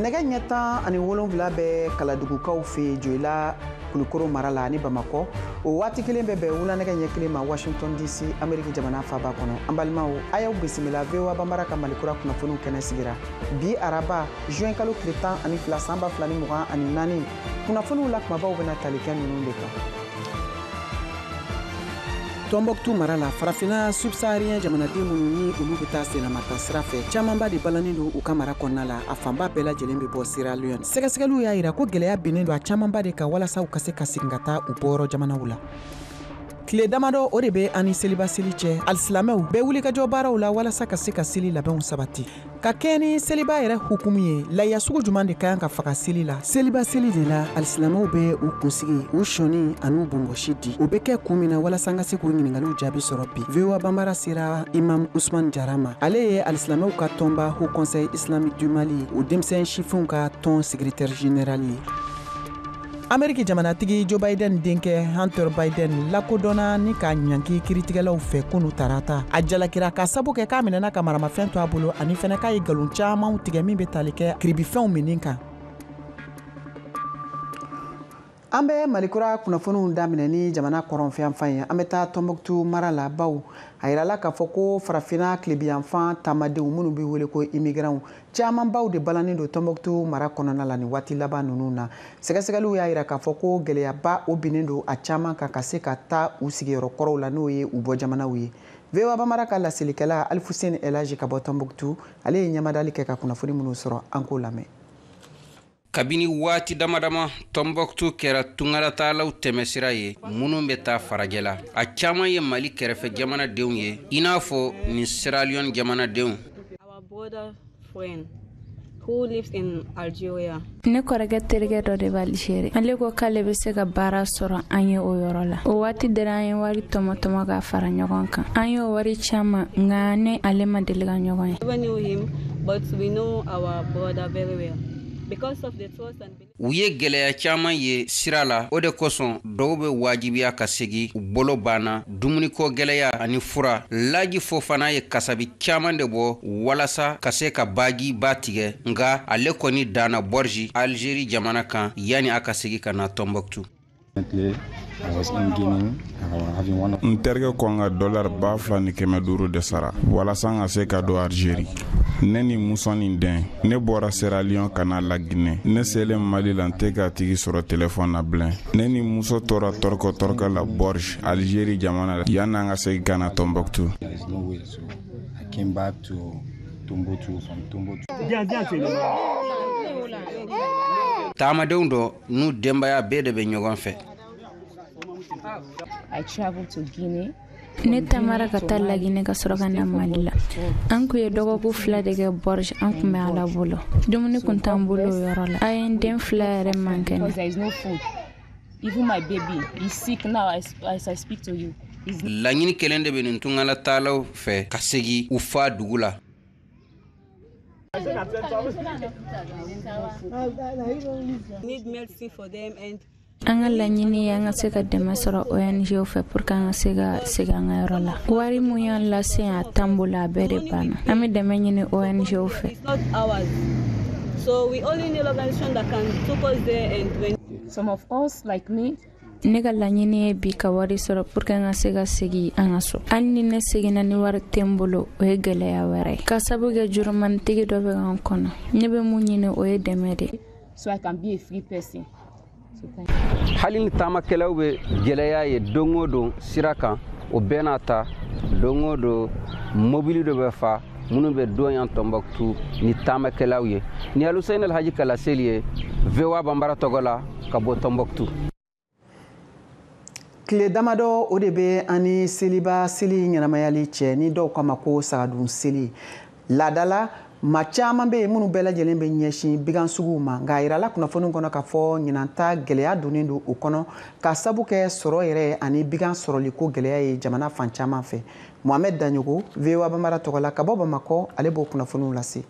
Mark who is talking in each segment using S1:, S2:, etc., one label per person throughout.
S1: Nɛgɛ ɲɛ 17 bɛ Kaladugukaw fɛ Joyila, Kulukoro mara la ani Bamakɔ. O waati kelen bɛ bɛn wula nɛgɛ ɲɛ 1 ma Washington DC, Ameriki jamana faba kɔnɔ. An balimaw, a y'aw bisimila VOA Banbara ka Malikura kunnafoniw kɛnɛ sigira bi araba, juin kalo tile 12, san 2024. Kunnafoniw la kumabaw bɛna tali kɛ ninnu de kan. Tɔnbɔkutu mara la, Farafinna subsaharien jamanaden minnu ni olu bɛ taa senamata sira fɛ, camanba de balannen don u ka mara kɔnɔna la. A fanba bɛɛ lajɛlen bɛ bɔ Sierra Leone. Sɛgɛsɛgɛliw y'a yira ko gɛlɛya binnen don a camanba de kan walasa u ka se ka segin ka taa u bɔyɔrɔ jamanaw la. Tile damadɔ o de bɛ an ni seliba seli cɛ. Alisilamɛw bɛɛ wulikajɔ baaraw la walasa ka se ka seli labɛnw sabati ka kɛ ni seliba yɛrɛ hukumu ye. Laya sugu juman de ka kan ka faga seli la? Seliba seli de la, alisilamɛw bɛ u kunsigi, u sɔnni ani u bonbɔsi di. O bɛ kɛ kun min na, walasa an ka se k'o ɲiningaliw jaabi sɔrɔ bi, VOA Banbara sera Imam Usman Jara ma. Ale ye alisilamɛw ka tɔnba Haut Conseil Islamique du Mali, o denmisɛn sifinw ka tɔn secrétaire général ye. Ameriki jamanatigi Joe Biden denkɛ Hunter Biden lakodɔnna ni ka ɲanki kiritigɛlaw fɛ kunu tarata. A jalakira ka sabu kɛ k'a minɛna ka maramafɛn to a bolo, ani fɛnɛ k'a ye nkalon camanw tigɛ min bɛ tali kɛ kiribifɛnw minni kan. An bɛ Malikura kunnafoniw daminɛ ni jamana kɔrɔnfɛyanfan ye. An bɛ taa Tɔnbɔkutu mara la, baw a yirala k'a fɔ ko Farafinna tilebiyanfan taamadenw minnu bɛ wele ko immigrants, camanbaw de balannen don Tɔnbɔkutu mara kɔnɔna la nin waati laban ninnu na. Sɛgɛsɛgɛliw y'a yira k'a fɔ ko gɛlɛyaba o binnen don a caman kan ka se ka taa u sigiyɔrɔ kɔrɔw la, n'o ye u bɔ jamanaw ye. VOA Bamara ka laselikɛla Alifuseni Elaji ka bɔ Tɔnbɔkutu, ale ye ɲɛmadali kɛ ka kunnafoni minnu sɔrɔ, an k'o lamɛn.
S2: Kabini waati dama dama, Tɔnbɔkutu kɛra tungalatalaw tɛmɛsira ye minnu bɛ taa farajɛ la. A caman ye Mali kɛrɛfɛ jamanadenw ye, i n'a fɔ nin Sierra Leone jamanadenw.
S3: Who lives in Algeria.
S4: Ne kɔrɔkɛ terikɛ dɔ de b'Algérie. Ale ko k'ale bɛ se ka baara sɔrɔ an ye o yɔrɔ la. O waati dara, an ye wari tɔmɔ tɔmɔ ka fara ɲɔgɔn kan. An y'o wari caman, nka ne ale ma deli ka ɲɔgɔn ye.
S3: Never knew him, but we know our brother very well. Because of the trust and belief.
S2: U ye gwɛlɛya caman ye sira la, o de kosɔn dɔw bɛ wajibiya ka segi u bolo banna. Dumuniko gwɛlɛya ani fura. Laji Fofana ye kasabi caman de bɔ walasa ka se ka baji ba tigɛ, nga ale kɔni danna Bɔrji, Algérie jamana kan, yanni a ka segi ka na Tɔnbɔkutu.
S5: N terikɛ ko n ka dɔlari 2500 de sara walasa n ka se ka don Alizeri. Ne ni muso ni den, ne bɔra Sierra Leone ka na Laginɛ. Ne selen Mali la, n tɛ k'a tigi sɔrɔ telefɔni na bilen. Ne ni muso tora tɔrɔkɔ tɔrɔkɔ la Bɔrj, Alizeri jamana la, yanni an ka segin ka na Tɔnbɔkutu.
S6: There is no way. So I came back to Tombouctou, from Tombouctou.
S2: Taamadenw dɔ n'u denbaya bɛɛ de bɛ ɲɔgɔn fɛ.
S7: I traveled to Guinea.
S4: Ne taamara ka taa Laginɛ ka sɔrɔ ka na Mali la. An kun ye dɔgɔkun 2 de kɛ Bɔrj. An kun bɛ Ala bolo, dumuni kun t'an bolo o yɔrɔ la. A ye n den fila yɛrɛ man kɛnɛ.
S7: Because there is no food. Even my baby is sick now as I speak to you. He's
S2: Laɲini kelen de bɛ nin tungalatalaw fɛ: ka segi u fa dugu la.
S3: Need medicine for them and
S4: An ka laɲini ye an ka se ka dɛmɛ sɔrɔ ONG fɛ pour que an ka se ka segin an ka yɔrɔ la. Wari mun y'an lase yan, a t'an bolo, a bɛɛ de banna. An bɛ dɛmɛ ɲini ONG fɛ.
S3: It's not ours. So we only need organization that can take us there and when
S7: Some of us, like me,
S4: Ne ka laɲini ye bi ka wari sɔrɔ pour que an ka se ka segi an ka so. Hali ni ne seginna ni wari tɛ n bolo, o ye gɛlɛya wɛrɛ ye, ka sabu kɛ jurumanitigi dɔ bɛ ka n kɔnɔ. Ne bɛ mun ɲini, o ye dɛmɛ de ye.
S7: So I can be a free person. So thank you.
S2: Hali ni taamakɛlaw bɛ gwɛlɛya ye don o don sira kan, o bɛɛ n'a ta, don o don mobili dɔ bɛ fa minnu bɛ don yan Tɔnbɔkutu ni taamakɛlaw ye. Ni Alusɛni Alhaji Kalaseli ye VOA Banbara tɔgɔ la ka bɔ Tɔnbɔkutu.
S1: Tile damadɔ o de bɛ an ni seliba seli ɲɛnamayali cɛ, ni dɔw k'a ma ko sagadun seli. Laadala maa caman bɛ yen minnu bɛɛ lajɛlen bɛ ɲɛsin bigan suguw ma, nka a yirala kunnafoni kɔnɔ k'a fɔ ɲinan ta gɛlɛya donnen don o kɔnɔ, ka sabu kɛ sɔrɔ yɛrɛ ani bigan sɔrɔliko gɛlɛya ye jamana fan caman fɛ. Mohamed Daɲogo, VOA Bambara tɔgɔ la ka bɔ Bamakɔ, ale b'o kunnafoniw lase.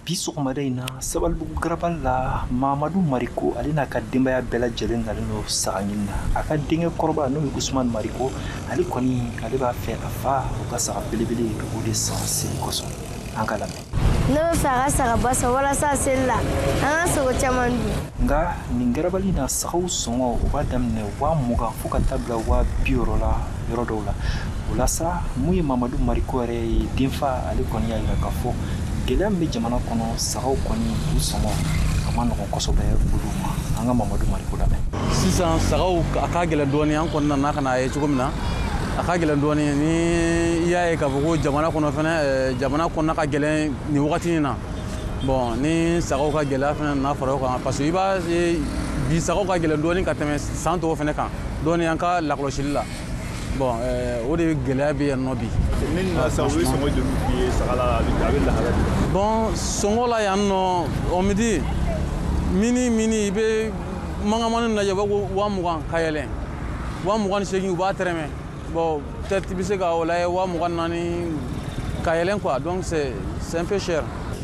S8: Bi sɔgɔmada in na, Sabalibugu garabali la, Mamadu Mariko, ale n'a ka denbaya bɛɛ lajɛlen nalen don saga ɲini na. A ka denkɛ kɔrɔba, n'o ye Usumani Mariko, ale kɔni, ale b'a fɛ a fa o ka saga belebele o de san seli kosɔn. An ka lamɛn.
S9: Ne bɛ fɛ a ka sagaba san walasa seli la an ka sogo caman dun.
S8: Nka nin garabali na sagaw sɔngɔ o b'a daminɛ 20,000 fo ka taa bila 60,000 la yɔrɔ dɔw la. O la sa mun ye Mamadu Mariko yɛrɛ ye denfa, ale kɔni y'a jira k'a fɔ gɛlɛya min bɛ jamana kɔnɔ, sagaw kɔni u sɔngɔ a ma nɔgɔn kosɛbɛ olu ma. An ka Mamadu Mariko lamɛn.
S10: Sisan sagaw a ka gɛlɛn dɔɔnin, an kɔni nana ka n'a ye cogo min na a ka gɛlɛn dɔɔnin. Ni i y'a ye k'a fɔ ko jamana kɔnɔ fɛnɛ, jamana kɔnɔna ka gɛlɛn nin wagati in na. Bon, ni sagaw ka gɛlɛya fɛnɛ nana fara o kan, parce que i b'a ye bi sagaw ka gɛlɛn dɔɔnin ka tɛmɛ san tɔw fɛnɛ kan dɔɔnin an ka lakɔlɔsili la. Bon, o de gɛlɛya bɛ yan nɔ bi.
S11: Ni nana sisan, u bɛ sɔngɔ joli f'i ye saga la, a bɛ lahala jumɛn?
S10: Bon, sɔngɔ la yan nɔ, on me dit mini i bɛ mangamani lajɛ, u b'a ko 20,000 ka yɛlɛn, 28,000 u b'a tɛrɛmɛ. Bon, peut-être i bɛ se ka o lajɛ 24,000 ka yɛlɛn quoi, donc c'est un peu cher.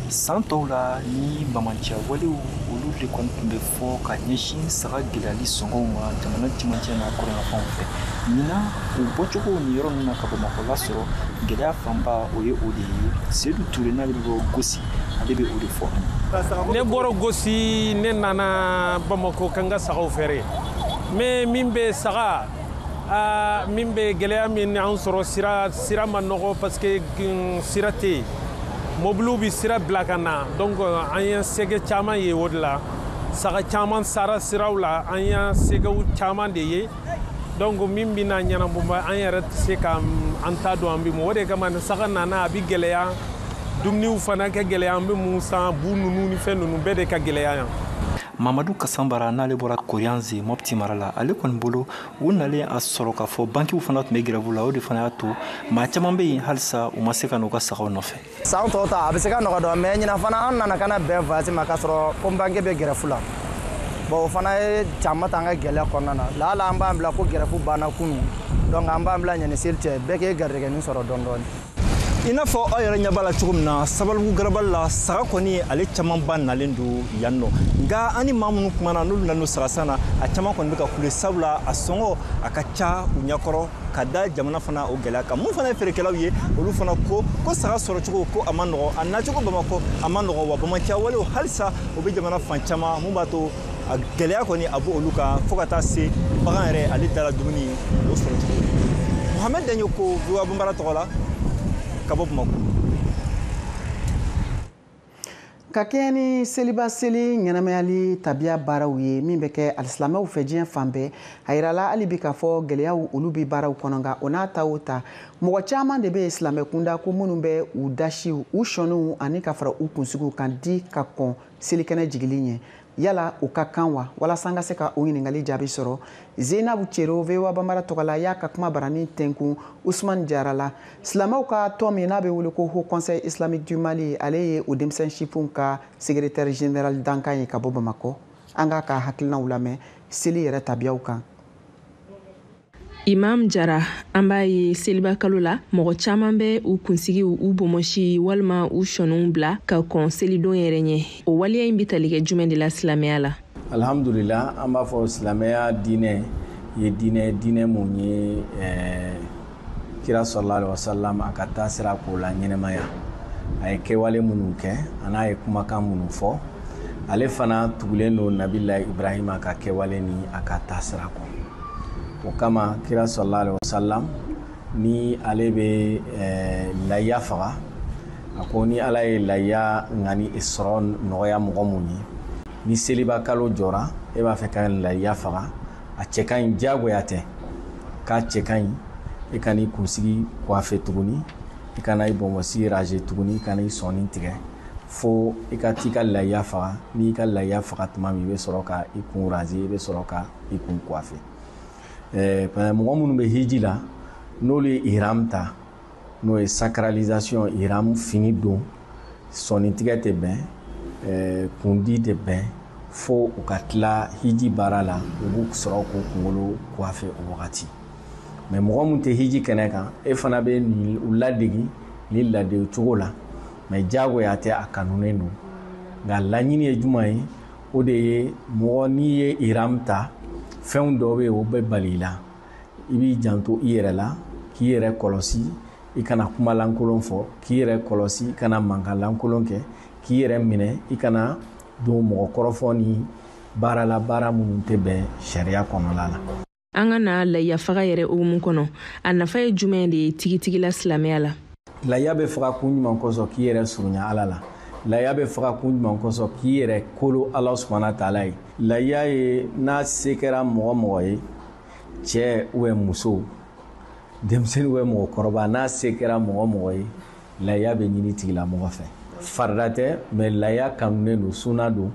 S8: San tɔw la ni bamanciya walew olu de kɔni tun bɛ fɔ ka ɲɛsin saga gɛlɛyali sɔngɔw ma jamana cɛmancɛ n'a kɔrɔnyanfanw fɛ. Ɲinan u bɔcogo ni yɔrɔ ninnu na ka Bamakɔ lasɔrɔ, gɛlɛya fanba o ye o de ye. Seydou Touré n'ale bɛ bɔ Gosi, ale bɛ o de fɔ an ye.
S12: Ne bɔra Gosi, ne nana Bamakɔ ka n ka sagaw feere, mais min bɛ saga min bɛ gɛlɛya min an sɔrɔ, sira ma nɔgɔ parce que sira tɛ yen. Mobiliw bɛ sira bila ka na, donc an ye sɛgɛ caman ye o de la. Saga caman sara siraw la, an ye sɛgɛw caman de ye. Donc min bɛna ɲɛnabɔ, an yɛrɛ tɛ se ka an ta dɔn an bɛ mun. O de kama ni saga nana a bɛ gɛlɛya, dumuniw fana ka gɛlɛya, an bɛ mun san, bu ninnu ni fɛn ninnu bɛɛ de ka gɛlɛya yan.
S8: Mamadu Kasanbara n'ale bɔra Koriyanze Mopti mara la, ale kɔni bolo u nalen a sɔrɔ k'a fɔ bankiw fana tun bɛ grève la, o de fana y'a to maa caman bɛ yen halisa u ma se ka n'u ka sagaw nɔfɛ.
S13: San tɔw ta a bɛ se ka nɔgɔ dɔn, mais ɲinan fana an nana ka na bɛn voyage ma k'a sɔrɔ ko banque bɛ grève la. Bon, o fana ye caman ta an ka gɛlɛya kɔnɔna na. Laala an b'an bila ko grève banna kunun, donc an b'an bila ɲani seli cɛ, bɛɛ k'e garijɛgɛnin sɔrɔ dɔɔni dɔɔni.
S8: I n'a fɔ aw yɛrɛ ɲɛ b'a la cogo min na, Sabalibugu garabali la saga kɔni ale camanba nalen don yan nɔ. Nka an ni maa minnu kumana n'olu nana saga san na, a caman kɔni bɛ ka kule, sabula a sɔngɔ a ka ca u ɲɛkɔrɔ ka da jamana fana o gɛlɛya kan. Mun fana ye feerekɛlaw ye, olu fana ko saga sɔrɔcogo ko a ma nɔgɔn, a nacogo Bamakɔ a ma nɔgɔn, wa bamanciya walew halisa o bɛ jamana fan caman, mun b'a to a gɛlɛya kɔni a b'olu kan fo ka taa se bagan yɛrɛ ale dala dumuni o sɔrɔcogo. Mohamed Daɲo ko VOA Bambara tɔgɔ la ka bɔ Bamakɔ.
S1: Ka kɛɲɛ ni seliba seli ɲɛnamayali tabiya baaraw ye min bɛ kɛ alisilamɛw fɛ diɲɛ fan bɛɛ, a yirala hali bi k'a fɔ gɛlɛyaw olu bɛ baaraw kɔnɔ. Nka o n'a ta o ta, mɔgɔ caman de bɛ yen silamɛ kunda ko minnu bɛ u dasiw, u sɔnniw ani ka fara u kunsigiw kan di ka kɔn selikɛnɛ jigili ɲɛ. Yala o ka kan wa? Walasa an ka se ka o ɲininkali jaabi sɔrɔ, Zeinabu Cero VOA Bambara tɔgɔ la y'a ka kuma barani tɛnkun Usman Jara la, silamɛw ka tɔn min n'a bɛ wele ko Haut Conseil Islamique du Mali, ale ye o denmisɛn sifinw ka secrétaire général dankan ye ka bɔ Bamakɔ. An k'a ka hakilinaw lamɛn seli yɛrɛ tabiyaw kan.
S14: Imam Jara, an b'a ye seliba kalo la mɔgɔ caman bɛ u kunsigiw, u bonbonsi walima u sɔnniw bila ka kɔn selidon yɛrɛ ɲɛ. O waleya in bɛ tali kɛ jumɛn de la silamɛya la?
S6: Alhamdulillah, an b'a fɔ silamɛya diinɛ ye diinɛ mun ye kira sallallahu alaihi wasallam a ka taasira k'o la ɲɛnɛmaya. A ye kɛwale minnu kɛ a n'a ye kumakan minnu fɔ, ale fana tugulen don Nabila Ibrahima ka kɛwale ni a ka taasira kɔ. O kama kira sallallahu alaihi wasallam ni ale bɛ laya faga, a ko ni Ala ye laya ŋani sɔrɔ nɔgɔya mɔgɔ mun ye, ni seliba kalo jɔra e b'a fɛ ka laya faga, a cɛ ka ɲi, diyagoya tɛ k'a cɛ ka ɲi, e ka n'i kunsigi coiffer tuguni, i kana i bonbonsi raser tuguni, i kana i sɔnni tigɛ, fo i ka t'i ka laya faga. N'i ka laya faga tuma min, i bɛ sɔrɔ ka i kun raser, i bɛ sɔrɔ ka i kun coiffer. Mɔgɔ minnu bɛ hiji la, n'olu ye ihram ta, n'o ye sacralisation, ihram fini don, sɔnnitigɛ tɛ bɛn, kundi tɛ bɛn, fo u ka tila hiji baara la, u b'u sɔrɔ k'u kunkolo coiffer o wagati. Mais mɔgɔ min tɛ hiji kɛnɛ kan, e fana bɛ u ladegi ni ladege cogo la, mais diyagoya tɛ, a kanunen don. Nka laɲini ye jumɛn ye? O de ye mɔgɔ n'i ye ihram ta, fɛnw dɔw bɛ yen o bɛ bali i la, i b'i janto i yɛrɛ la, k'i yɛrɛ kɔlɔsi, i kana kuma lankolon fɔ, k'i yɛrɛ kɔlɔsi, i kana mankan lankolon kɛ, k'i yɛrɛ minɛ, i kana don mɔgɔ kɔrɔfɔ ni baara la, baara minnu tɛ bɛn sariya kɔnɔla la.
S14: An ka na layiya faga yɛrɛ hukumu kɔnɔ, a nafa ye jumɛn de ye tigitigi la silamɛya la?
S6: Layiya bɛ faga kun jumɛn kosɔn? K'i yɛrɛ surunya Ala la. Layiya bɛ faga kun jumɛn kosɔn? K'i yɛrɛ kolo Ala subahana taala ye. Layiya ye n'a se kɛra mɔgɔ mɔgɔ ye, cɛ ou bien muso, denmisɛnnin ou bien mɔgɔkɔrɔba, n'a se kɛra mɔgɔ mɔgɔ ye, layiya bɛ ɲini tigilamɔgɔ fɛ. Farida tɛ, mais layiya kanunen don, suna don,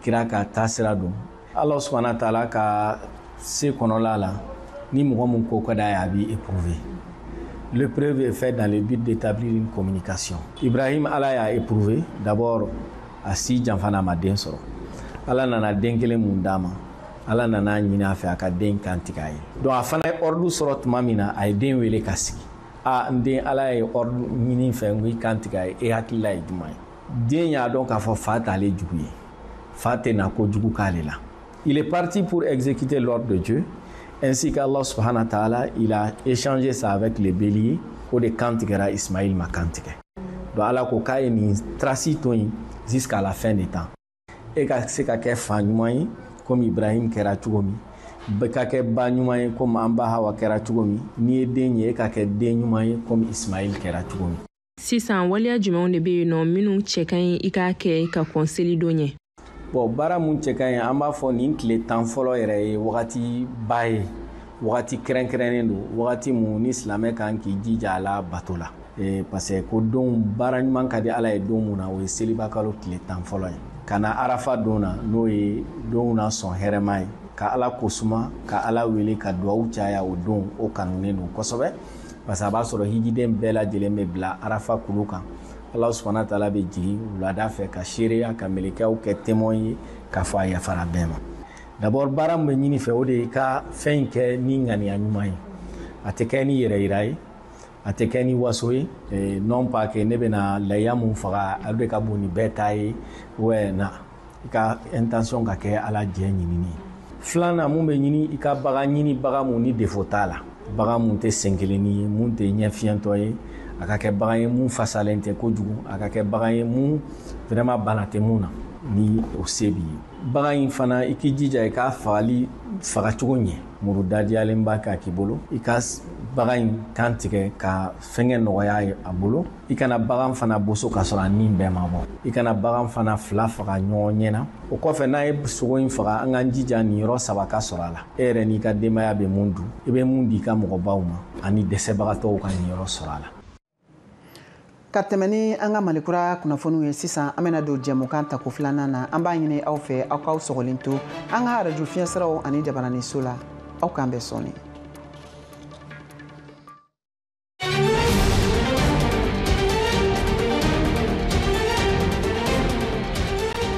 S6: kira ka taasira don. Ala subahana taala ka se kɔnɔla la, ni mɔgɔ min ko ka d'a ye, a b'i éprouver. L'épreuve est faite dans le but d'établir une communication. Ibrahim, Ala y'a éprouvé. D'abord, a si janfana, a ma den sɔrɔ. Ala nana den kelen mun d'a ma, Ala nana ɲini a fɛ a ka den kan tigɛ a ye. Donc a fana ye ordre sɔrɔ tuma min na, a ye den wele ka sigi. A n den, Ala ye ordre ɲini fɛ n ko i kan tigɛ a ye, e hakilila ye jumɛn ye? Den y'a dɔn k'a fɔ fa t'ale jugu ye, fa tɛna ko jugu k'ale la. Il est parti pour exécuter l'ordre de Dieu, ainsi qu'Allah subhanahu wa ta'ala, il a échangé ça avec les béliers, o de kan tigɛra, Ismaïl ma kan tigɛ. Donc Ala ko k'a ye nin trace to yen jusqu'à la fin des temps. E ka se ka kɛ fa ɲuman ye komi Ibrahim kɛra cogo min, bɛɛ ka kɛ ba ɲuman ye komi an ba Hawa kɛra cogo min, n'i ye den ye, e ka kɛ den ɲuman ye komi Ismaïl kɛra cogo min.
S14: Sisan, waleya jumɛnw de bɛ yen nɔ minnu cɛ ka ɲi i k'a kɛ ka kɔn selidon ɲɛ?
S6: Bon, baara mun cɛ ka ɲi, an b'a fɔ nin tile 10 fɔlɔ yɛrɛ ye wagati ba ye, wagati kɛrɛnkɛrɛnnen don, wagati mun ni silamɛ kan k'i jija a la bato la. Parce que ko don baara ɲuman ka di Ala ye don mun na, o ye selibakalo tile 10 fɔlɔ ye. Ka na Arafa don na, n'o ye donw na sɔn hɛrɛma ye, ka Ala kosuma, ka Ala wele, ka duwawu caya o don, o kanunen don kosɛbɛ. Parce que a b'a sɔrɔ hijiden bɛɛ lajɛlen bɛ bila Arafa kulu kan. Ala subahana taala bɛ jigin wulada fɛ ka seereya, ka mɛlɛkɛw kɛ témoin ye k'a fɔ a yafara bɛɛ ma. D'abord, baara min bɛ ɲini fɛ, o de ye i ka fɛn in kɛ ni ŋaniya ɲuman ye. A tɛ kɛ ni yɛrɛ yira ye, a tɛ kɛ ni waso ye. Non pas que ne bɛna layiya mun faga, ale de ka bon ni bɛɛ ta ye. Ouais, na i ka intention ka kɛ Ala jɛ ɲinini ye. Filanan mun bɛ ɲini, i ka bagan ɲini, bagan mun ni défaut t'a la, bagan mun tɛ sen kelennin ye, mun tɛ ɲɛ fiyɛntɔ ye, a ka kɛ bagan ye mun fasalen tɛ kojugu, a ka kɛ bagan ye mun vraiment bana tɛ mun na, ni o se b'i ye. Bagan in fana, i k'i jija i k'a fagali fagacogo ɲɛ, muru dadiyalenba k'a k'i bolo, i ka bagan in kan tigɛ ka fɛngɛ nɔgɔya a bolo. I kana bagan fana boso k'a sɔrɔ a ni bɛɛ ma bɔ, i kana bagan fana fila faga ɲɔgɔn ɲɛna. O kɔfɛ, n'a ye sogo in faga, an k'an jija nin yɔrɔ saba ka sɔrɔ a la: e yɛrɛ n'i ka denbaya bɛ mun dun, i bɛ mun di i ka mɔgɔbaw ma, ani dɛsɛbagatɔw ka nin yɔrɔ sɔrɔ a la.
S1: Ka tɛmɛ ni an ka Malikura kunnafoniw ye sisan, an bɛna don jɛmukan tako filanan na. An b'a ɲini aw fɛ, aw k'aw sɔgɔlen to an ka arajo fiɲɛsiraw ani jabaraniso la. Aw k'an bɛn sɔɔni.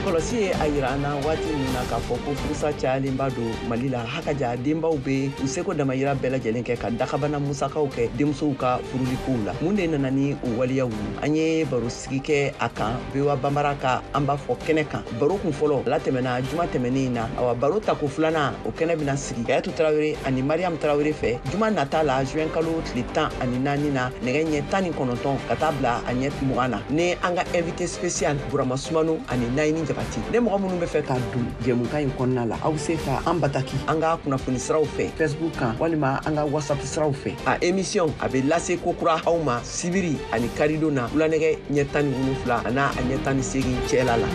S15: Kɔlɔsi ye a yira an na waati min na k'a fɔ ko furusa cayalenba don Mali la, hakaja denbaw bɛ u seko damayira bɛɛ lajɛlen kɛ ka dakabana musakaw kɛ denmusow ka furulikow la. Mun de nana ni o waleyaw ye? An ye baro sigi kɛ a kan VOA Banbara ka an b'a fɔ kɛnɛ kan. Baro kun fɔlɔ latɛmɛna juma tɛmɛnen in na. Awa, baro tako filanan, o kɛnɛ bɛna sigi Kayatu Tarawele ani Mariam Tarawele fɛ juma nata la, juin kalo tile 14 na, nɛgɛ ɲɛ 19 ka taa bila a ɲɛ 20 na, ni an ka invité spécial Burama Sumano ani Nayini Jabati. Ne mɔgɔ minnu bɛ fɛ ka don jɛmukan in kɔnɔna la, aw bɛ se ka an bataki an ka kunnafoni siraw fɛ, Facebook kan walima an ka WhatsApp siraw fɛ. A émission a bɛ lase kokura aw ma sibiri ani karidon na, wulanɛgɛ ɲɛ 17 a n'a a ɲɛ 18 cɛla la.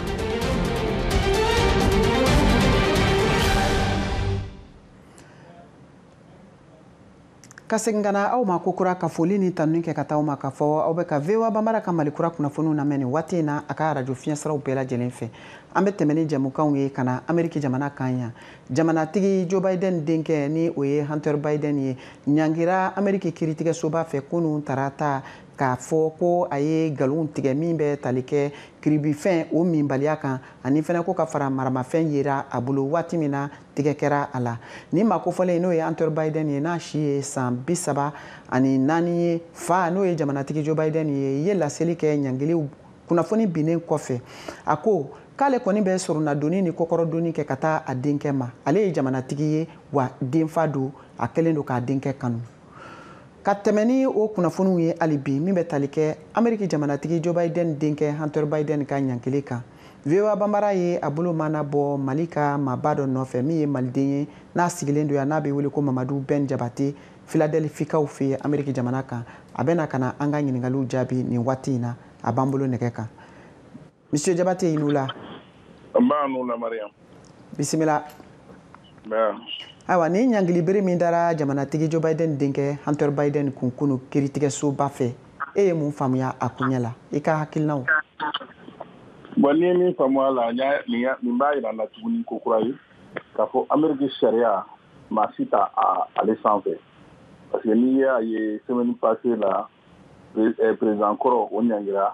S1: Ka segin ka na aw ma kokura, ka foli ni tanuni kɛ ka taa aw ma k'a fɔ aw bɛ ka VOA Banbara ka Malikura kunnafoniw lamɛn nin waati in na a ka arajo fiɲɛsiraw bɛɛ lajɛlen fɛ. An bɛ tɛmɛ ni jɛmukanw ye ka na Ameriki jamana kan yan. Jamanatigi Joe Biden denkɛ, ni o ye Hunter Biden ye, ɲangira Ameriki kiiritigɛsoba fɛ kunun tarata k'a fɔ ko a ye nkalon tigɛ min bɛ tali kɛ kiribifɛn o minbaliya kan, ani fɛnɛ ko ka fara maramafɛn yera a bolo waati min na tigɛ kɛra a la. Ni maa kofɔlen, n'o ye Hunter Biden ye, n'a si ye san 34 ye, fa n'o ye jamanatigi Joe Biden ye, ye laseli kɛ ɲangiliw kunnafoni binnen kɔfɛ. A ko k'ale kɔni bɛ soronadonni ni kɔkɔrɔdonni kɛ ka taa a denkɛ ma. Ale ye jamanatigi ye, wa denfa don, a kɛlen don k'a denkɛ kanu. Ka tɛmɛ ni o kunnafoniw ye hali bi, min bɛ tali kɛ Ameriki jamanatigi Joe Biden denkɛ Hunter Biden ka ɲankili kan, VOA Banbara ye a bolo mana bɔ Mali ka maaba dɔ nɔfɛ, min ye maliden ye, n'a sigilen don yan, n'a bɛ wele ko Mamadu Ben Jabate, Philadelphie-kaw fɛ yen Ameriki jamana kan. A bɛna ka na an ka ɲininkaliw jaabi nin waati in na. A b'an bolo nɛgɛ kan. Monsieur Jabate, i ni wula.
S16: Nba, ni wula Mariam.
S1: Bisimila. Ayiwa, nin ɲangilibere min dara jamanatigi Joe Biden denkɛ Hunter Biden kun kunu kiiritigɛsoba fɛ, e ye mun faamuya a koɲɛ la? I ka hakilinaw.
S16: Bon, n'i ye min faamuya la, nin b'a yira n na tuguni ko kura ye k'a fɔ Ameriki sariya, maa si t'a ale sanfɛ, parce que n'i y'a ye, semaine passée la, président kɔrɔ o ɲangira.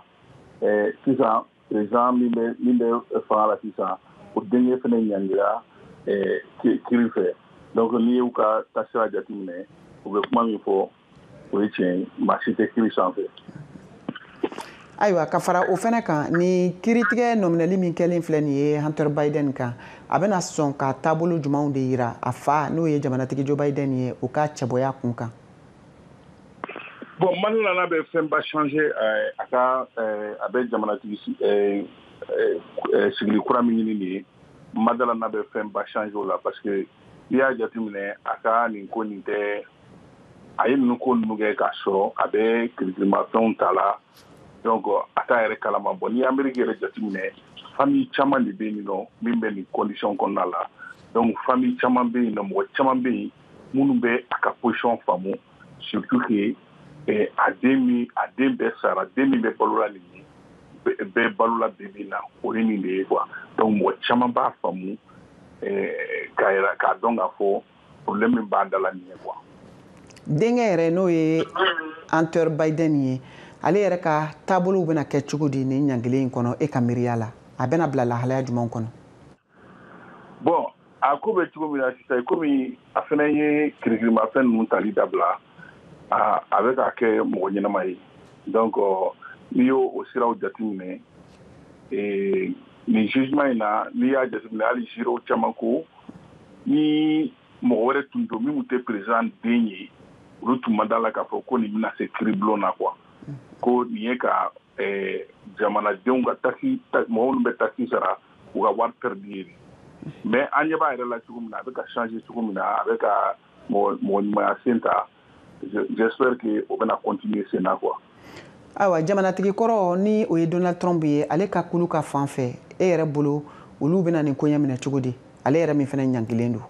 S16: Sisan président min bɛ fanga la sisan, o denkɛ fana ɲangira kiri fɛ. Donc n'i y'u ka taasira jateminɛ, u bɛ kuma min fɔ, o ye tiɲɛ ye, maa si tɛ kiri sanfɛ.
S1: Ayiwa, ka fara o fɛnɛ kan, ni kiiritigɛ nɔminɛli min kɛlen filɛ nin ye Hunter Biden kan, a bɛna sɔn ka taabolo jumɛnw de yira a fa, n'o ye jamanatigi Joe Biden ye, o ka cɛbɔya kun kan?
S16: Bon, Mali nana bɛ fɛnba changer a ka a bɛ jamanatigi sigili kura min ɲini nin ye, madala n'a bɛ fɛnba changer o la, parce que n'i y'a jateminɛ, a ka nin ko nin tɛ, a ye ninnu ko ninnu kɛ k'a sɔrɔ a bɛ kirikirimafɛnw ta la, donc a t'a yɛrɛ kalama. Bon, n'i ye Amérique yɛrɛ jateminɛ, famille caman de bɛ yen nɔ min bɛ nin condition kɔnɔna la. Donc famille caman bɛ yen nɔ, mɔgɔ caman bɛ yen minnu bɛ a ka position faamu, surtout que a den min, a den bɛɛ sara, den min bɛ balola nin ye, bɛɛ balola bi bi in na, o ye nin de ye quoi. Donc mɔgɔ caman b'a faamu k'a yira k'a dɔn k'a fɔ problème min b'a da la nin ye quoi.
S1: Denkɛ yɛrɛ, n'o ye Hunter Biden ye, ale yɛrɛ ka taabolow bɛna kɛ cogo di nin ɲangili in kɔnɔ? E ka miiriya la, a bɛna bila lahalaya jumɛnw kɔnɔ?
S16: Bon, a ko bɛ cogo min na sisan, komi a fana ye kirikirimafɛn ninnu tali dabila, a bɛ ka kɛ mɔgɔ ɲɛnama ye. Donc n'i y'o o siraw jateminɛ, nin jugement in na, n'i y'a jateminɛ, hali jurés caman ko ni mɔgɔ wɛrɛ tun don min tun tɛ président den ye, olu tun ma da la k'a fɔ ko nin bɛna se kiiribulon na quoi, ko nin ye ka jamanadenw ka taxe, mɔgɔ minnu bɛ taxe sara, u ka wari perdu ye. Mais an ɲɛ b'a yɛrɛ la cogo min na, a bɛ ka changer cogo min na, a bɛ ka mɔgɔ ɲumanya sen ta, j'espère que o bɛna continuer sen na quoi.
S1: Ayiwa, jamanatigi kɔrɔ, ni o ye Donald Trump ye, ale ka kulu ka fan fɛ, e yɛrɛ bolo, olu bɛna nin koɲɛ minɛ cogo di, ale yɛrɛ min fana ɲangilen don?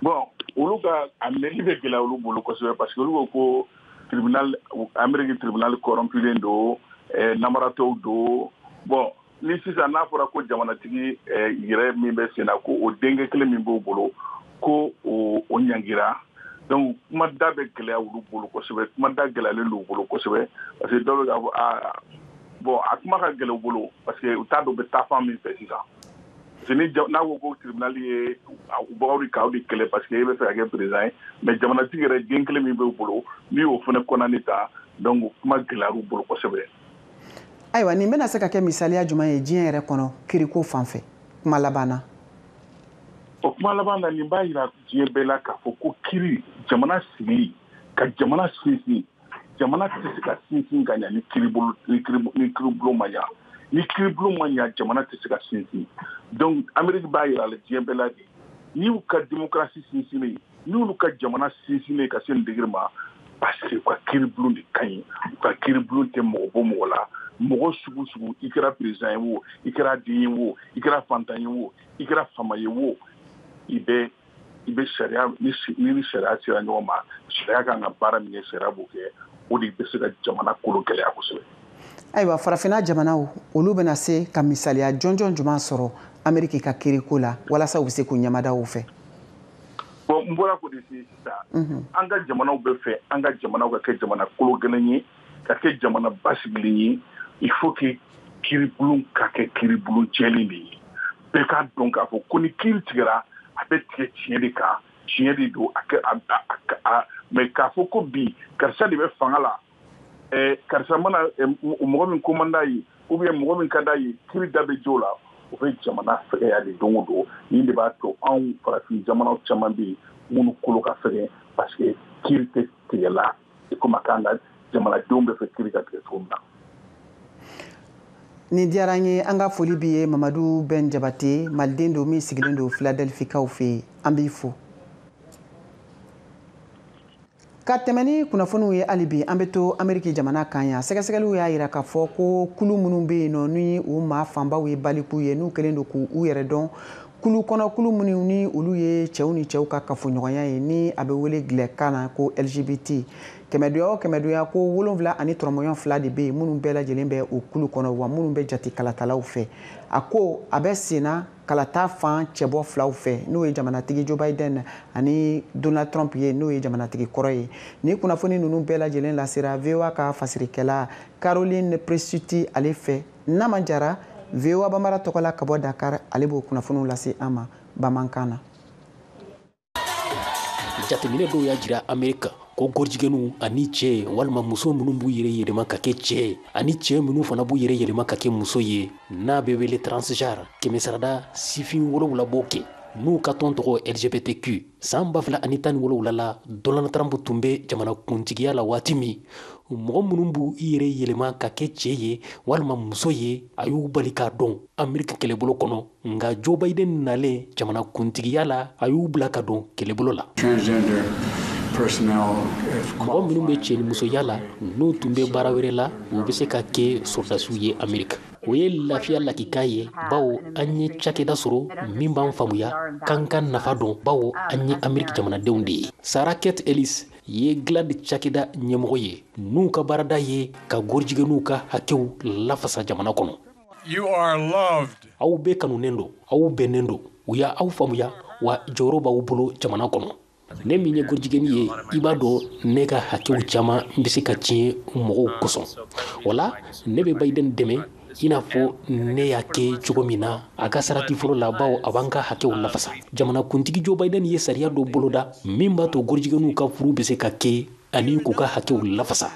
S16: Bon, olu ka a minɛli bɛ gɛlɛya olu bolo kosɛbɛ, parce que olu ko ko tribunal, Amérique tribunal corrompulen don, namaratɔw don. Bon, ni sisan n'a fɔra ko jamanatigi yɛrɛ min bɛ sen na, ko o denkɛ kelen min b'o bolo, ko o ɲangira, donc kuma da bɛ gɛlɛya olu bolo kosɛbɛ. Kuma da gɛlɛyalen don u bolo kosɛbɛ, parce que dɔw bɛ k'a fɔ aa, bon, a kuma ka gɛlɛn u bolo, parce que u t'a dɔn u bɛ taa fan min fɛ sisan, parce que ni n'a ko ko tribunal ye u b'aw de k'aw de kɛlɛ parce que e bɛ fɛ ka kɛ président ye, mais jamanatigi yɛrɛ den kelen min b'u bolo, n'i y'o fana condamné ta, donc kuma gɛlɛyar'u bolo kosɛbɛ.
S1: Ayiwa, nin bɛna se ka kɛ misaliya jumɛn ye diɲɛ yɛrɛ kɔnɔ kiriko fan fɛ, kuma laban na?
S16: O kuma laban na, nin b'a yira diɲɛ bɛɛ la k'a fɔ ko kiri, jamana sigili ka jamana sinsin, jamana tɛ se ka sinsin ka ɲa ni kiribolo ni kiribulon ma ɲa. Ni kiribulon ma ɲa, jamana tɛ se ka sinsin. Donc Amérique b'a yira la diɲɛ bɛɛ la de, n'i y'u ka démocratie sinsinnen, n'olu ka jamana sinsinnen ka se nin degré ma, parce que u ka kiribulon de ka ɲi. U ka kiribulon tɛ mɔgɔ bɔ mɔgɔ la. Mɔgɔ sugu sugu, i kɛra président ye o, i kɛra den ye o, i kɛra fantan ye o, i kɛra fama ye o, i bɛ sariya ni sariya sera ɲɔgɔn ma, sariya kan ka baara min kɛ, sariya b'o kɛ. O de bɛ se ka jamana kolo gɛlɛya kosɛbɛ.
S1: Ayiwa, farafinna jamanaw, olu bɛna se ka misaliya jɔnjɔn jumɛn sɔrɔ Ameriki ka kiriko la, walasa u bɛ se k'u ɲɛmada o fɛ?
S16: Bon, n bɔra k'o de f'i ye sisan. An ka jamanaw bɛ fɛ an ka jamanaw ka kɛ jamana kolo gɛlɛn ye, ka kɛ jamana basigilen ye, il faut que kiiribulon ka kɛ kiiribulon jɛlen de ye. Bɛɛ k'a dɔn k'a fɔ ko ni kiiri tigɛra, a bɛ tigɛ tiɲɛ de kan, tiɲɛ de don. A kɛ a mais k'a fɔ ko bi karisa de bɛ fanga la, karisa mana mɔgɔ min ko man d'a ye, ou bien mɔgɔ min ka d'a ye, kiiri da bɛ jo la, o bɛ jamana fɛgɛya de don o don. Nin de b'a to anw farafin jamanaw caman bɛ yen minnu kolo ka fɛgɛn. parce que kiiri tɛ tigɛ la i komi a kan ka jamanadenw bɛ fɛ kiiri ka tigɛ cogo min na.
S1: Nin diyara n ye. An ka foli b'i ye, Mamadu Ben Jabate, maliden don min sigilen don Philadelphie-kaw fɛ yen. An b'i fo. Ka tɛmɛ ni kunnafoniw ye, hali bi an bɛ to Ameriki jamana kan yan. Sɛgɛsɛgɛliw y'a yira k'a fɔ ko kulu minnu bɛ yen nɔ, ni u maa fanbaw ye baliku ye, n'u kɛlen don k'u yɛrɛ dɔn kulu kɔnɔ, kulu minnu ni olu ye cɛw ni cɛw ka kafoɲɔgɔnya ye, ni a bɛ wele gilɛkan na ko LGBT, kɛmɛduya o kɛmɛduya, ko 7.2 de bɛ yen minnu bɛɛ lajɛlen bɛ o kulu kɔnɔ, wa minnu bɛ jate kalatalaw fɛ. A ko a bɛ senna kalata fan cɛbɔ filaw fɛ, n'o ye jamanatigi Joe Biden ani Donald Trump ye, n'o ye jamanatigi kɔrɔ ye. Ni kunnafoni ninnu bɛɛ lajɛlen lasera VOA ka fasirikɛla Caroline Presutti ale fɛ. Nama Jara, VOA Bambara tɔgɔ la ka bɔ Dakar, ale b'o kunnafoniw lase an ma bamanankan na.
S17: Jateminɛ dɔw y'a jira Amerika ko gorijigɛniw ani cɛ walima muso minnu b'u yɛrɛ yɛlɛma ka kɛ cɛ, ani cɛ minnu fana b'u yɛrɛ yɛlɛma ka kɛ muso ye, n'a bɛ wele transgenre, kɛmɛsarada sifin 7 b'o kɛ, n'u ka tɔn tɔgɔ LGBTQ. San 2017 la, Donald Trump tun bɛ jamanakuntigiya la waati min, mɔgɔ minnu b'u yɛrɛ yɛlɛma ka kɛ cɛ ye walima muso ye, a y'u bali k'a dɔn Ameriki kɛlɛbolo kɔnɔ. Nka Joe Biden nalen jamanakuntigiya la, a y'u bila ka don kɛlɛbolo la. Mɔgɔ minnu bɛ cɛ ni musoya la, n'u tun bɛ baara wɛrɛ la, u bɛ se ka kɛ sɔrɔdasiw ye Ameriki. O ye lafiya lakika ye, bawo an ye cakɛda sɔrɔ min b'an faamuya k'an ka nafa dɔn, bawo an ye Ameriki jamanadenw de ye. Sarah Kate Ellis ye GLAAD cakɛda ɲɛmɔgɔ ye, n'u ka baarada ye ka gorijigɛniw ka hakɛw lafasa jamana kɔnɔ. Aw bɛɛ kanunen don, aw bɛnnen don, u y'aw faamuya, wa jɔyɔrɔ b'aw bolo jamana kɔnɔ. Ne min ye gorijigɛni ye, i b'a dɔn ne ka hakɛw caman bɛ se ka tiɲɛ mɔgɔw kosɔn. O la, ne bɛ Biden dɛmɛ i n'a fɔ ne y'a kɛ cogo min na a ka sarati fɔlɔ la, bawo a b'an ka hakɛw lafasa. Jamanakuntigi Joe Biden ye sariya dɔ boloda min b'a to gorijigɛniw ka furu bɛ se ka kɛ ani k'u ka hakɛw lafasa.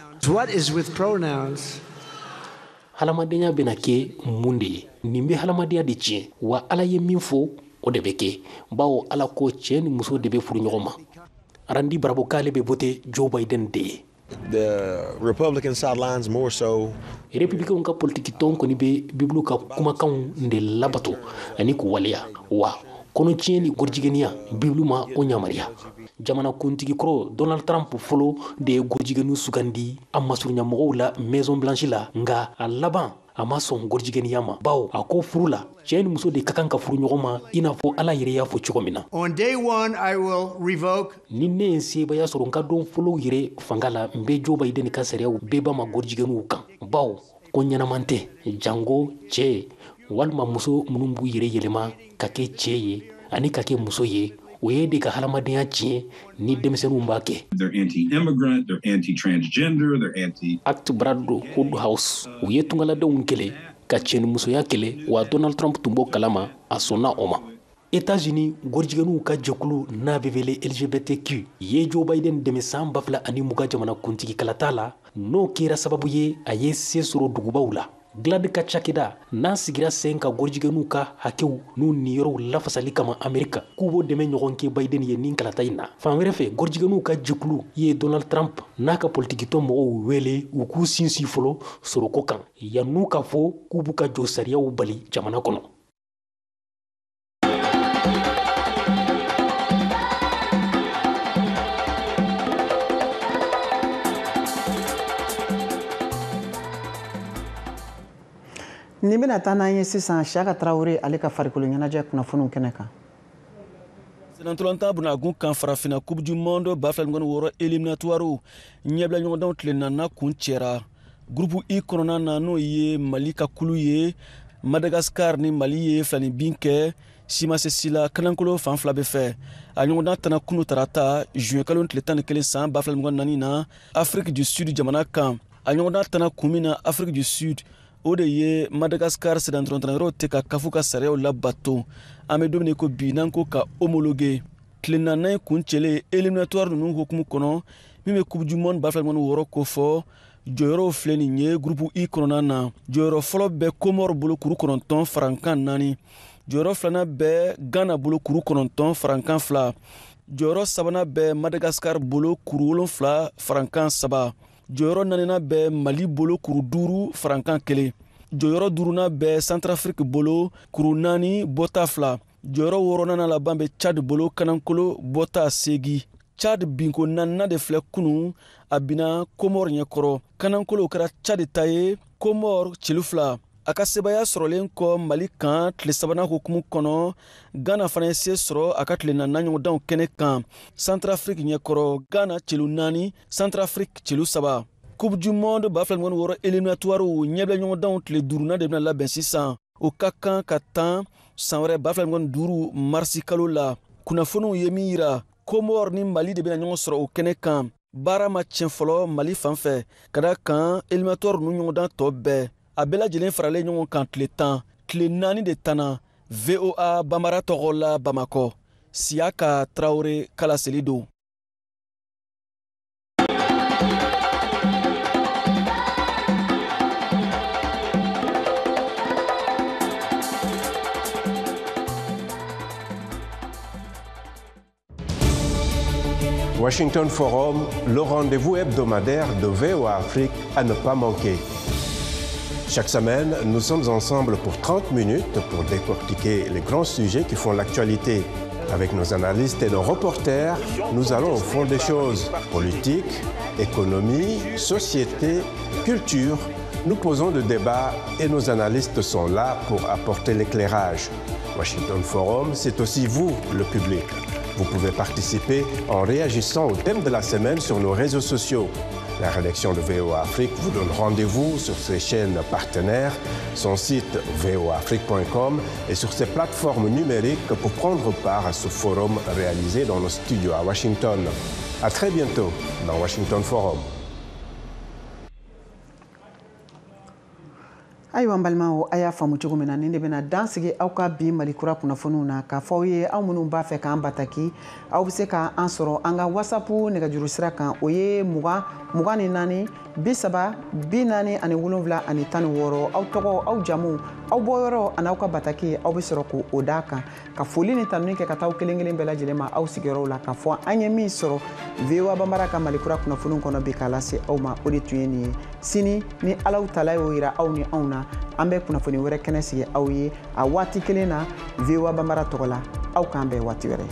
S17: Hadamadenya bɛna kɛ mun de ye? Nin bɛ hadamadenya de tiɲɛ, wa Ala ye min fɔ, o de bɛ kɛ, bawo Ala ko cɛ ni muso de bɛ furu ɲɔgɔn ma. Randy Bravo k'ale bɛ voter Joe Biden de ye.
S18: The Republican sidelines more so.
S17: Républicain ka politiki tɔn kɔni bɛ Bibulu ka kumakanw de labato ani k'u waleya, wa kɔnɔtiɲɛ ni gorijigɛniya, Bibulu ma o yamaruya. Jamanakuntigi kɔrɔ Donald Trump fɔlɔ de ye gorijigɛniw sugandi a masurunya mɔgɔw la Maison Blanche la, nka a laban a ma sɔn gorijigɛniya ma, bawo a ko furu la, cɛ ni muso de ka kan ka furu ɲɔgɔn ma, i n'a fɔ Ala yɛrɛ y'a fɔ cogo min na.
S19: On day one, I will revoke.
S17: Ni ne ye sebaya sɔrɔ n ka don fɔlɔw yɛrɛ fanga la, n bɛ Joe Biden ka sariyaw bɛɛ ba ma gorijigɛniw kan, bawo ko ɲɛnaman tɛ, jango cɛ walima muso minnu b'u yɛrɛ yɛlɛma ka kɛ cɛ ye ani ka kɛ muso ye, o ye de ka hadamadenya tiɲɛ ni denmisɛnninw b'a kɛ.
S20: They're anti-immigrant, they're anti-transgender, they're anti.
S17: Act Brad Woodhouse, u ye tungaladenw kɛlɛ ka cɛnimusoya kɛlɛ, wa Donald Trump tun b'o kalama, a sɔnna o ma. États-Unis gorijigɛniw ka jɛkulu n'a bɛ wele LGBTQ ye Joe Biden dɛmɛ san 2020 jamanakuntigi kalata la, n'o kɛra sababu ye a ye se sɔrɔ dugubaw la. GLAAD ka cakɛda n'a sigira sen ka gorijigɛniw ka hakɛw n'u niyɔrɔw lafasali kama Amerika, k'u b'o dɛmɛ ɲɔgɔn kɛ Biden ye nin kalata in na. Fan wɛrɛ fɛ, gorijigɛniw ka jɛkulu ye Donald Trump n'a ka politikitɔn mɔgɔw wele u k'u sinsin fɔlɔ sɔrɔko kan, yann'u ka fɔ k'u b'u ka jɔ sariyaw bali jamana kɔnɔ.
S1: Nin bɛna taa n'an ye sisan Siyaka Tarawele ale ka farikolo ɲɛnajɛ kunnafoniw kɛnɛ kan.
S21: Senatɔlɔntan bunagun kan farafinna Coupe du Monde 2026 éliminatoire ɲɛbila ɲɔgɔndanw tile naaninan kun cɛra. Groupe I kɔnɔna na, n'o ye Mali ka kulu ye, Madagascar ni Mali ye 2-0 kɛ si ma se si la kanankolo fan fila bɛɛ fɛ. A ɲɔgɔndan tana kunu tarata juin kalo tile 11 san 2024 na Afrique du Sud jamana kan. A ɲɔgɔndan tana kun min na Afrique du Sud, o de ye Madagascar sennantolatan tɛ ka kafu ka sariyaw labato. An bɛ don min ko bi, n'an ko ka homologué. Tile naaninan kun cɛlen éliminatoire ninnu hukumu kɔnɔ, min bɛ Coupe du Monde 2026 kofɔ, jɔyɔrɔw filɛ nin ye groupe I kɔnɔna na. Jɔyɔrɔ fɔlɔ bɛ Comore bolo kuru 9 farankan 4. Jɔyɔrɔ filanan bɛ Ghana bolo kuru 9 farankan 2. Jɔyɔrɔ sabanan bɛ Madagascar bolo, kuru 7 farankan 3. Jɔyɔrɔ naaninan bɛ Mali bolo, kuru 5 farankan 1. Jɔyɔrɔ duurunan bɛ Centrafrique bolo, kuru 4 bɔta 2. Jɔyɔrɔ wɔɔrɔnan laban bɛ Tchad bolo, kanankolo bɔta 8. Tchad binko naaninan de filɛ kunun, a binna Comore ɲɛkɔrɔ. Kanankolo kɛra Tchad ta ye, Comore celu 2. A ka sebaaya sɔrɔlen kɔ Mali kan tile sabanan hukumu kɔnɔ, Ghana fana ye se sɔrɔ a ka tile naaninan ɲɔgɔndanw kɛnɛ kan Centrafrique ɲɛkɔrɔ, Ghana celu 4, Centrafrique celu 3. Coupe du monde 2026 éliminatoire ɲɛbila ɲɔgɔndanw tile duurunan de bɛna labɛn sisan. O ka kan ka tan san wɛrɛ 2025 marisi kalo la. Kunnafoniw ye min yira, Comore ni Mali de bɛna ɲɔgɔn sɔrɔ o kɛnɛ kan. Baara ma tiɲɛ fɔlɔ Mali fan fɛ, ka da kan éliminatoire ninnu ɲɔgɔndan tɔ bɛɛ, a bɛɛ lajɛlen faralen ɲɔgɔn kan tile 10, tile 4 de tanna. VOA Bambara tɔgɔ la Bamakɔ, Siyaka Tarawele kalaseli don.
S5: Washington Forum, le rendez-vous hebdomadaire de VOA Afrique à ne pas manquer. Chaque semaine, nous sommes ensemble pour 30 minutes pour décortiquer les grands sujets qui font l'actualité. Avec nos analystes et nos reporters, nous allons au fond des choses. Politique, économie, société, culture. Nous posons le débat et nos analystes sont là pour apporter l'éclairage. Washington Forum, c'est aussi vous, le public. Vous pouvez participer en réagissant au thème de la semaine sur nos réseaux sociaux. La rédaction de VOA Afrique vous donne rendez-vous sur ses chaînes partenaires, son site voaafrique.com et sur ses plateformes numériques pour prendre part à ce forum réalisé dans nos studios à Washington. À très bientôt dans Washington Forum.
S1: Ayiwa n balimaw, a y'a faamu cogo min na, nin de bɛna dan sigi aw ka bi Mali kura kunnafoniw na. K'a fɔ aw ye, aw minnu b'a fɛ k'an bataki, aw bɛ se k'an sɔrɔ an ka WhatsApp nɛgɛjuru sira kan, o ye 20 24 30 47 16. Aw tɔgɔ, aw jamu, aw bɔyɔrɔ ani aw ka bataki, aw bɛ sɔrɔ k'o d'a kan, ka foli ni tanuni kɛ ka taa aw kelen kelen bɛɛ lajɛlen ma aw sigiyɔrɔw la, k'a fɔ an ye min sɔrɔ VOA Bambara ka Mali kura kunnafoniw kɔnɔ bi k'a lase aw ma, o de tun ye nin ye. Sini ni Alahu Taala y'o yira aw ni anw na, an bɛ kunnafoni wɛrɛ kɛnɛ sigi aw ye a waati kelen na VOA Bambara tɔgɔ la. Aw k'an bɛn waati wɛrɛ.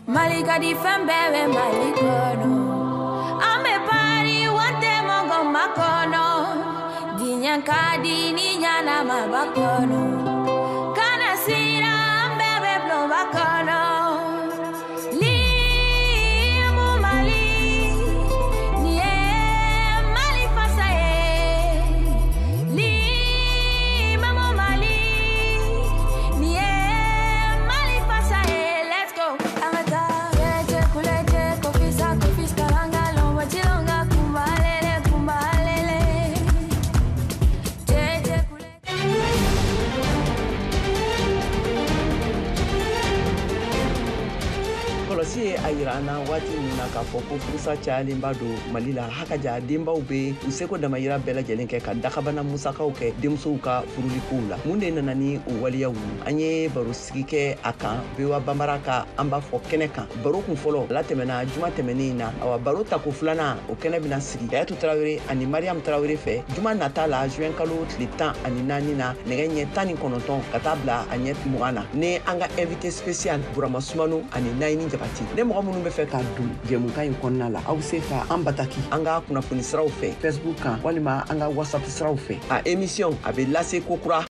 S4: Mali ka di, fɛn bɛɛ bɛ Mali kɔnɔ. An bɛ pari wante mɔgɔ ma kɔnɔ. Diɲɛ ka di ni ɲanama ba kɔnɔ. Kana siran, an bɛɛ bɛ bulonba kɔnɔ. Limu Mali, nin ye Mali fasa ye. Limamu Mali, nin ye Mali fasa ye. Let's go. An ka taa. Kulete, kofisa, kofis, kalanga, lomba, chilonga, kumbalele, kumbalele. Jeje, kulete.
S15: Kɔlɔsi ye a yira an na waati min na k'a fɔ ko furusa cayalenba don Mali la, hakaja denbaw bɛ u seko damayira bɛɛ lajɛlen kɛ ka dakabana musakaw kɛ denmusow ka furulikow la. Mun de nana ni o waleyaw ye? An ye baro sigi kɛ a kan VOA Bambara ka an b'a fɔ kɛnɛ kan. Baro kun fɔlɔ latɛmɛna juma tɛmɛnen in na. Awa, baro tako filanan, o kɛnɛ bɛna sigi Kayatu Tarawele ani Mariam Tarawele fɛ juma nata la, juin kalo tile 14 na, nɛgɛ ɲɛ 19 ka taa bila a ɲɛ 20 na, ni an ka invité spécial Burama Sumano ani Nayini Jabati. Ne mɔgɔ minnu bɛ fɛ ka don jɛmukan in kɔnɔna la, aw bɛ se ka an bataki an ka kunnafoni siraw fɛ, Facebook kan walima an ka WhatsApp siraw fɛ. A émission a bɛ lase kokura.